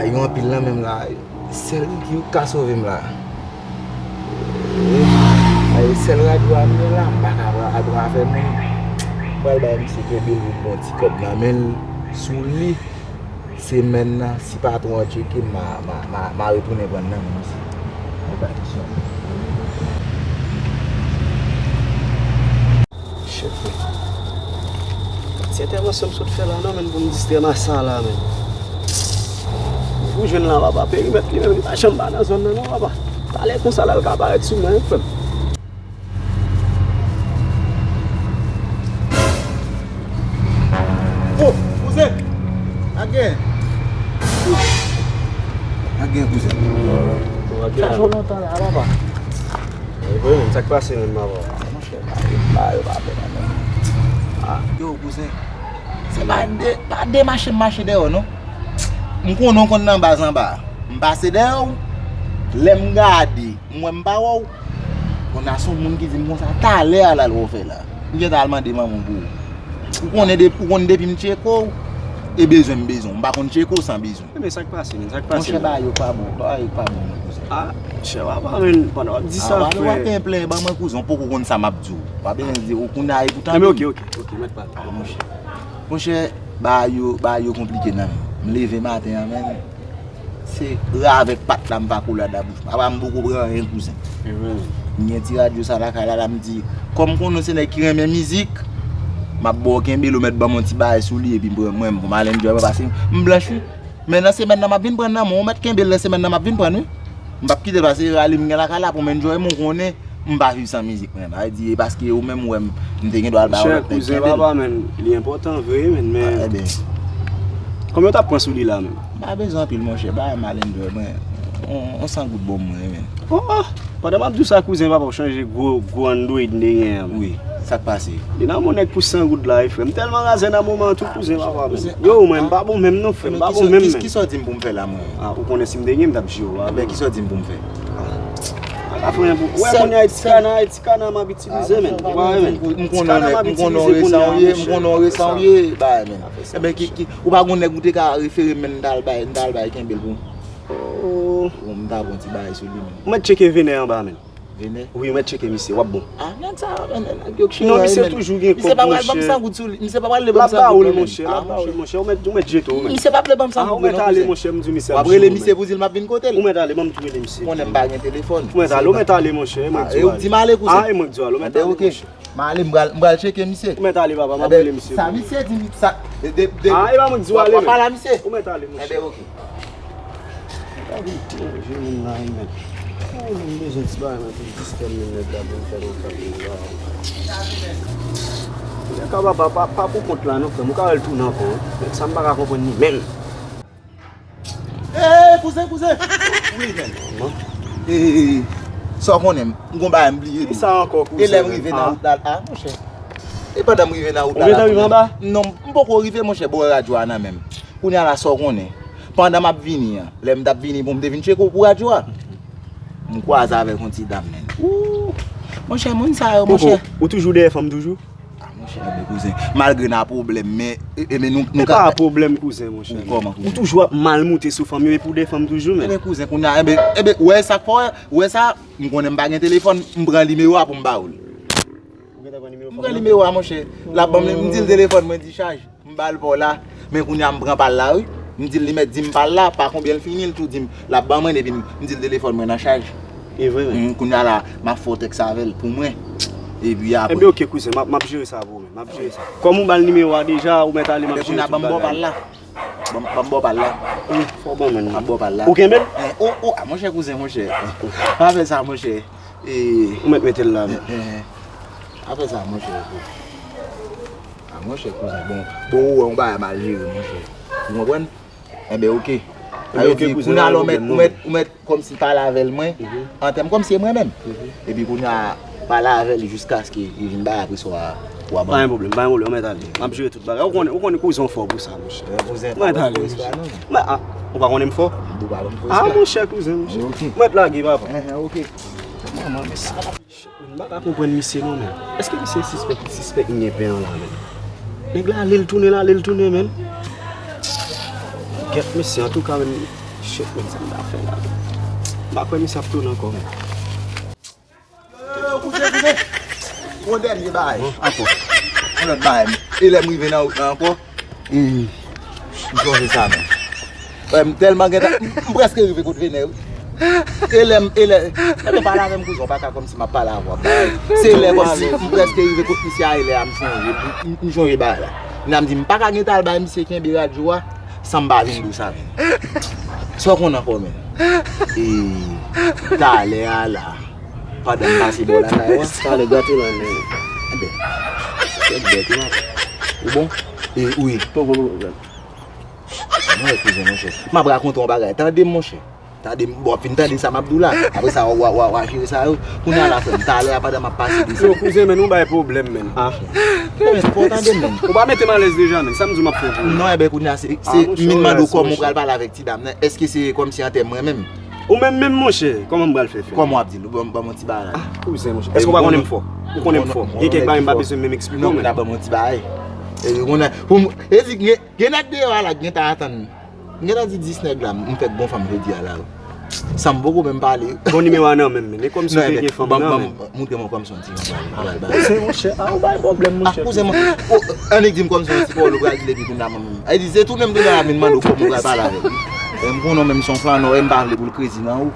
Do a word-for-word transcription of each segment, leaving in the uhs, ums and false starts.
Yo anpil nan menm la. Sèl Ricky wi k ka sove m la. Ay, sèl radyo a m ye la, m pa ka pran radyo a fè moun. M pral bay misye kenbe l pou m pran ti kòb nan men l sou li. Semèn nan, si patwon an tcheke m, ma, ma, ma, ma retounen pran nan men misye. Mwen pa kesyon. Chèf. Ti entèvansyon m sot fè la non, men pou m distrè m a sa la, men. Ou jwenn la, papa, perimèt li menm, li pa janm pa nan zòn nan, non, papa. Talè konsa la, l ka parèt sou mwen, frè m. Oh, kouzen! Pa gen! Pa gen, kouzen. Sa cho lontan la, papa. E vre, men sa k pase menm, papa? Monchè, ba yo, ba yo pa fè nan men. Ah, yo, kouzen. Se pa de, pa de mache m mache dèyè w, non. M konnen w konn nan baz anba. M pase dèyè w. Lè m gade, m wè m pa wè w. Kounye a se yon moun ki di m konsa, talè a la l wè w fè la. M gentan al mande manman w pou ou. Ou konnen de, ou konn depi m tcheke w, e bezwen m bezwen w. M pa konn tcheke w san bezwen. Men sa k pase, men sa k pase, monchè, men? Bagay yo pa bon, bagay yo pa bon, mon kouzen. Ah, monchè, papa, men, pandan w ap di sa, frè. Ah, w ap gen plenyen ban mwen, kouzen, w poko konn sa m ap di w. W ap bezwen di, ou kounye a, e pou tande. Men ok, ok, ok, mèt pale. Ah, monchè. Monchè, bagay yo, bagay yo konplike nan men. M leve maten an, men. Se ravèk pat la m pa koule a da bouch mwen. Apa m poko pran anyen, kouzen. M gen ti radyo sa lakay la, la m di, kòm konnen se nèg ki renmen mizik, m ap ba w kenbe l, ou mèt ban m yon ti bagay sou li, epi m pran mwen, pou m al enjoy mwen, paske m blanch, wi. Men nan semèn nan, m ap vin pran nan men w, ou mèt kenbe l nan semèn nan, m ap vin pran l, wi. M p ap kite l, paske rale m gen lakay la pou m enjoy mwen, ou konnen. M pa viv san mizik, men. Sa vle di, e paske ou menm ou wè m, m te gen dwa al ba w lòt nèg kenbe l. Monchè, kouzen papa, men, li enpòtan vre, men, men. Ah, ebyen. Konbyen w t ap pran sou li la, men? M pa bezwen anpil, monchè. Ba m al enjoy mwen. On, on san goud bon mwen, men. Oh, oh! Pandan m ap di w sa, kouzen papa, w chanje gwo, gwo Android m te genyen an, men. Wi, sa k pase? Li nan men nèg pou san goud la, wi, frè. M tèlman razè nan moman an tou, kouzen papa, men. Yo, mwen, m pa bon menm non, frè. M pa bon menm, men. Kisa w di m pou m fè la, mwen? Ah, ou konnen si m te gen, m t ap jere w, wi. Ebyen, kisa w di m pou m fè? Pa ka fè anyen pou, ou wè kounye a, e ti kana, e ti kana m ap itilize, men. Ou pa wè, men? M konnen w resan w ye, m konnen w resan w ye, bay, men. Ebyen, ki, ki, ou pa gon nèg ou te ka refere m, men, m t al bay, m t al bay kenbe l pou. Oh. Bon, m ta pran ti bagay sou li, men. Ou mèt tcheke Venè anba, men. Venè? Wi, ou mèt tcheke misye, w ap bon. Ah, nèg sa, men, nèg yo k chire. Non, misye toujou gen kòb, monchè. Misye pa pral ban m san goud sou li. Misye pa pral ban m san goud, non, men. L ap ba ou l, monchè, l ap ba ou l, monchè. Ou mèt, ou mèt jete w, men. Misye p ap vle ban m san goud, non, kouzen. Ah, ou mèt ale, monchè, m di misye ap jere w, men. W ap rele misye pou di l m ap vin kote l. Ou mèt ale, ban m touye misye. Konnen m pa gen telefòn. Ou mèt ale, ou mèt ale, monchè, e mwen k di w ale. Ah, e mwen k di w ale, ou mèt ale, monchè. M ale, m pral, m pral tcheke misye. Ou mèt ale, papa, m ap rele misye. Sa misye di m, sa, de, de, de. Ah, e pa mwen k di w ale, men. W ap pale a misye. Ou mèt ale, monchè. Ebyen, ok. Gade, manje moun la, wi, men. Oh, m bezwen ti bagay, men, pou distrè m, men, nèg la, pou m fè nan kòb li la. Nèg la, papa, pa, pa pou kont la, non, frè m. Ou ka wè l tounen ankò, wi. Nèg sa, m pa ka konprann li, menm. Ey, kouzen, kouzen! Wi, men. Kòman? Ey, sa w konnen, m gon bagay m bliye tou. Kisa ankò, kouzen? E lè m rive nan wout la, a, monchè. E pandan m rive nan wout la, ou gentan rive anba? Non, m poko rive, monchè, bò radyo a nan men m. Kounye a la, sa w konnen. Pandan m ap vini an, lè m t ap vini pou m te vin tcheke w pou radyo a, m kwaze avèk yon ti dam, men. Ooh! Monchè, moun sa yo, monchè. Poko, ou toujou dèyè fanm toujou? Ah, monchè, ebyen, kouzen, malgre n a pwoblèm, men, e, e, men nou, nou ka. E pa pwoblèm, kouzen, monchè. Ou kòman, kouzen? Ou toujou ap mal moute sou fanm yo, epi w dèyè fanm toujou, men. Ebyen, kouzen, kounye a, ebyen, ebyen, ou wè sa k fè w, ou wè sa, m konnen m pa gen telefòn, m pran nimewo a pou m ba ou l. Ou gentan pran nimewo fanm nan? M pran nimewo a, monchè. L ap ban m li, m di l telefòn mwen dichaj. M ba l pa w la, men kounye a m pran pa l la, wi. M di l li mèt di m pa l la, pa konbyen l fini, l tou di m, l ap ban mwen, epi m, m di l telefòn mwen nan chaj. E vre, men. Mm, kounye a la, m ap fè yon tèks avè l pou mwen. Epi apre. Ebyen, ok, kouzen, m ap, m ap jere sa pou ou menm, m ap jere sa. Kòm ou ba l nimewo a deja, ou mèt ale, m ap jere tout bagay. Ebyen, kounye a ban m ba w pa l la. Ban m, ban m ba w pa l la. Wi, fò w ban mwen l. M ap ba w pa l la. Ou kenbe l? Eh, oh, oh, ah, monchè, kouzen, monchè. Pa fè sa, monchè. E. Ou mèt mete l la, men. Eh, eh. Pa fè sa, monchè. Ah, monchè, kouzen, bon, bon, ou wè yon bagay mal jere, monchè. Ou konprann? Enben, ok. Enben, ok, kouzen, pa gen pwoblèm, non. Ou mèt, ou mèt, ou mèt kòmsi pale avè l, mwen, an tèm kòmsi e mwen menm. Epi kounye a, pale avè l jiskaske li vin bay apre sa, w a, w a ban. Pa gen pwoblèm, pa gen pwoblèm, ou mèt ale. M ap jere tout bagay. Ou konnen, ou konnen kouzen w fò pou sa, monchè. Kouzen, ou mèt ale, monchè. Mwen, ah, ou pa konnen m fò? Ah, monchè, kouzen, monchè. Ok. Ou mèt lage, papa. Eh, eh, ok. Manman, mesye. M pa ka konprann misye non, men. Èske misye sispèk, li sispèk m gen pen an la, men? Nèg la ale, l tounen, l ale, l tounen, men. Gèt mesye, antouka, men. Shit, men sa m ta fè la. M pa kwè misye ap tounen ankò, men. Yo, yo, yo, kouzen, kouzen. Yon dènye bagay ankò. Yon lòt bagay. E lè m rive nan wout lan ankò, e, m sonje sa menm. Wè, m tèlman gentan, m, m prèske rive kot Venè, wi. E lè m, e lè, lè m pale avè m, kouzen, w pa ka kòmsi m ap pale avè w. Se lè kòmsi m prèske rive kot misye a, e lè a m sonje, m, m, m sonje bagay la. Kounya m di, m pa ka gentan al bay misye kenbe radyo a, san m pa vin di w sa menm. Sa w konn ankò menm? E talè a la, pandan m pase bò lakay ou a. Talè gate la, men. Enben, kèk bèt ou la. Ou bon? E, wi. Poko pwoblèm. Mwen, kouzen, monchè. M ap rakonte yon bagay. Tande m, monchè. Tande m, bon, w ap fin tande sa m ap di w la. Apre sa, w a, w a, w a jere sa yo. Kounya la, frè m, talè a, pandan m ap pase desann. Yo, kouzen, men, ou bay pwoblèm, men. Ah. Men, fò w tande m, men. Ou pa mete m alèz deja, men. Sa m di w m ap fè pou ou? Non, enben, kounya, se, se, ah, monchè, m vin mande w kòman w pral pale avèk ti dam nan. Èske se kòmsi an tèm mwen menm? Ou menm, menm, monchè, kòman m pral fè fè? Kòman w ap di l? Ou ban, ban m yon ti bagay. Ah, kouzen, monchè. Èske ou pa konnen m fò? Ou konnen m fò. Gen kèk bagay m pa bezwen menm eksplike w, men. Non, kounya, ban m yon ti bagay. E, kounya, pou m, e di, gen, gen nèg deyò a la k gentan atann. M gentan di dis nèg la, m fèk gon fanm jodi a la. San m poko menm pale. Bon, nimewo a nan men m, men. E kòmsi w te gen fanm nan men. Montre mwen kòmsi yon ti jan pral, pral, pral. Kouzen, monchè, a, ou bay pwoblèm, monchè. Ah, kouzen, mwen. O, annik di m kòmsi yon ti pòl ou pral di l epi kounya mwen menm. A di, se tou menm tounen la vin mande w kòman ou pral pale avè l. E m konnen w menm se yon flannè, e m pa vle pou l krezi nan ou.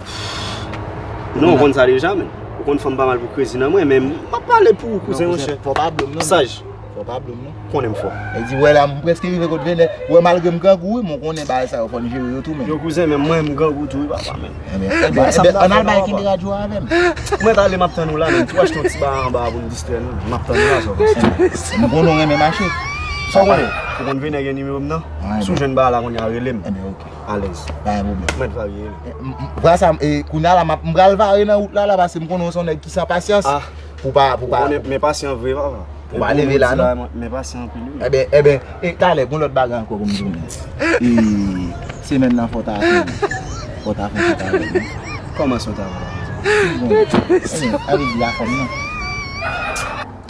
Non, ou konn sa deja, men. Ou konn fanm pa mal pou krezi nan mwen, men m ap pale pou ou, kouzen, monchè. Fò pa blo m, non. Saj. Fò pa blo m, non. Konnen m fò. E di, wè la, m prèske rive kot Venè. Wè, malgre m grangou, wi, men w konnen bagay sa yo, fò n jere yo tou, men. Yo, kouzen, men mwen, m grangou tou, wi, papa, men. Enben, enben, enben, ann al bay kenbe radyo a avè m. Mwen t ale, m ap tann ou la, men tou achte yon ti bagay anba a pou n distrè nou. M ap tann ou la, sa w panse? M konnen w renmen mache. Sa w konnen? Ou konn Venè gen nimewo m nan? Si w jwenn bagay la kounye a, rele m. Enben, oke. Alèz. Pa gen pwoblèm. Mèt vare, rele. E, m, m, vwa sa, e, kounye a la, m ap, m pral vare nan wout la, la, paske m konnen w se yon nèg ki san pasyans. Ah. Pou pa, pou pa. Ou konnen, men pasyan vre, papa. Ou pa leve la, non? Men pasyan anpil, wi. Enben, enben, e talè, gon lòt bagay ankò pou m di w, men. E, semèn nan, fò w ta fè, fò w ta fè yon ti bagay, non? Kòman sa w ta fè? Bon, enben, ale di a fò m, non.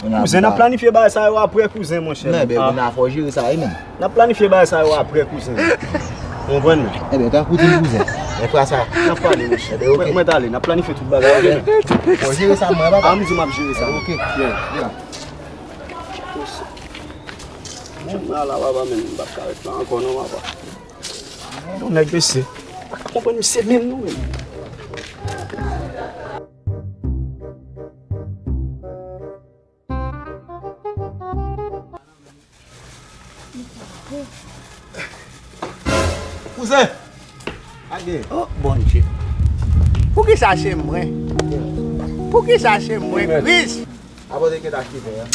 Kouzen, n ap planifye bagay sa yo apre, kouzen, monchè. Non, enben, kounya fò w jere sa, wi, menm. N ap planifye bagay sa yo apre, kouzen. Ou konprann, men? Enben, tankou di m kouzen. Men fwa sa. N ap pale, monchè. Enben, oke. Mwen, mwen t ale, n ap planifye tout bagay, oke, men? Fò w jere sa, mwen, papa. A, m di w m ap jere sa. Enben, oke. Yeah, yeah. Jan m ala, papa, men m p ap ka ret la ankò, non, papa. Non, nèg mesye. Pa ka konprann misye menm, non, menm. Kouzen! Ake? Oh, Bondye. Poukisa se mwen? Poukisa se mwen, Kris? Apòte ke ta kite, hein?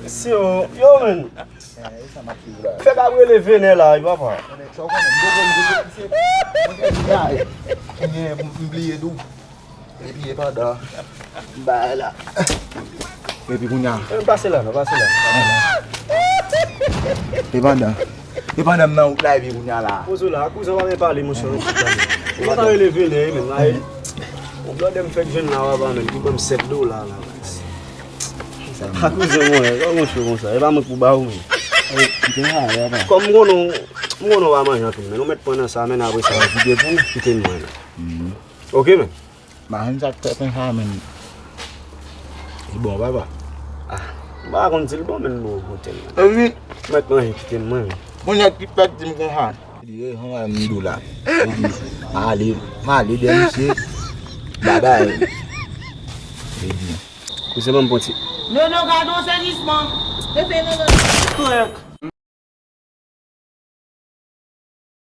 Si yo, yo, men. Eh, e sa m ap suiv la. Fè ka rele Venè la, wi, papa. Sa w konnen, m poko, m poko, m bliye tou. Epi e pandan m bay la. Epi kounya. Eh, pase la, non, pase la. E pandan. E pandan m nan wout la, epi kounya la. Poze w la, kouzen pa vle pale, monchè, yon ti tan. Ou pa ta rele Venè, men, la, e, yon blòdè m fèk jwenn la, papa, men, ki ban m sèt dola, la. A kouzen mwen, kòman monchè konsa? E pa mwen k pou ba ou, men. Kòm m konnen w, m konnen w pa manje anpil, men, nou mèt pran nan sa, men, apre sa, kite pou ou, kite m mwen la. Oke, men. M pa konn sa k fè pen sa, men. Li bon, papa. Ah, m pa konn si l bon, men, bon, bon, tèlman. Epi, mèt manje, kite m mwen, men. Bon, nèg ki fèk di m konsa. Li rezon wè m di w la. Li di, m ale, m ale dèyè misye. Babay. Li di. Kouzen, ban m pran ti. Nono, gade yon sezisman. Pepe, Nono. Kòrèk.